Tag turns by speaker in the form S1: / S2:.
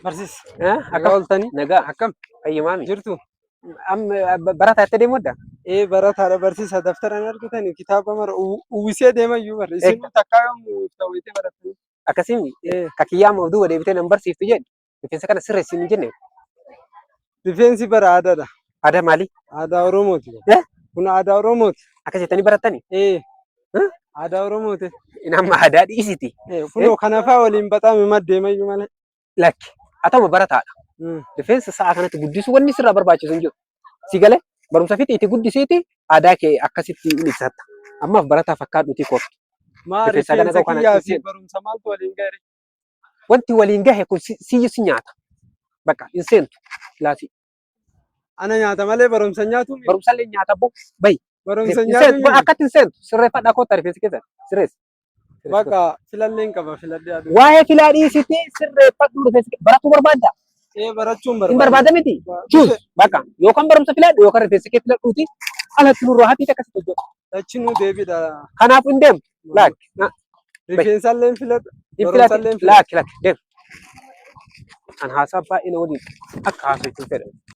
S1: Barsiisa.
S2: Nagaa
S1: Nagaa ooltanii?
S2: Nagaa.
S1: Akkam?
S2: Fayyumaami.
S1: Jirtu?
S2: Amma barataa itti deemu adda?
S1: Ee, barataadha barsiisa. Daftara hin argitanii kitaaba mara uwwisee deema iyyuu barri. Isin takkaa yoom ta'uitee barattanii?
S2: Akkasiin
S1: Ee.
S2: kakiyyaa amma of duuba deebitee nan barsiiftu jedhe. Rifeensa kana sirreessi hin jenne.
S1: Rifeensi bara aadaadha.
S2: Aadaa maalii?
S1: Aadaa Oromooti.
S2: Eh?
S1: Kun aadaa Oromooti.
S2: Akkas jettanii barattanii?
S1: Ee.
S2: Eh?
S1: Aadaa Oromooti.
S2: Inni amma aadaa dhiisiti.
S1: Ee, kunoo kana fa'aa waliin baxaame maddeema iyyuu malee.
S2: Lakki. Haa ta'u barataadha. Rifeensa sa'a kanatti guddisuu wanni sirraa barbaachisu hin jiru. Si galee barumsa fiixi itti guddisiiti aadaa kee akkasitti hin ibsatta. Ammaaf barataa fakkaadhuutii kottu.
S1: Maa
S2: Rifeensa kana
S1: rifeensa
S2: ta'u kana
S1: kiyyaa fi
S2: hin
S1: barumsa maaltu waliin ga'e?
S2: Wanti waliin gahe kun siyyu si nyaata. Bakka hin seentu kilaasii.
S1: Ana nyaata malee barumsa hin nyaatu.
S2: Barumsallee nyaata boo bahi.
S1: Barumsa hin
S2: Hin
S1: nyaatu.
S2: seentu akkatti hin seentu sirreeffadhaa kottaa rifeensi keessan sirreessi.
S1: Bakka filallee hin qaba filadhee aduu.
S2: Waa'ee filaa dhiisitii sirreeffadhuu rifeensi kee baratuu barbaadda.
S1: Ee, barachuun
S2: Hin
S1: barbaada.
S2: barbaada miti. Choose bakka yookaan barumsa filadhu yookaan rifeensa kee filadhuuti alatti nurraa hatii akkasitti hojjetu.
S1: Lachinuu deebiidha.
S2: Kanaaf hin deemu. Laakki.
S1: Rifeensallee hin filadhu.
S2: Hin
S1: Barumsallee
S2: filatin.
S1: hin filadhu.
S2: Laakki lakki deemu. Kan haasaa baay'ee na waliin akka haasoftu hin fedhan.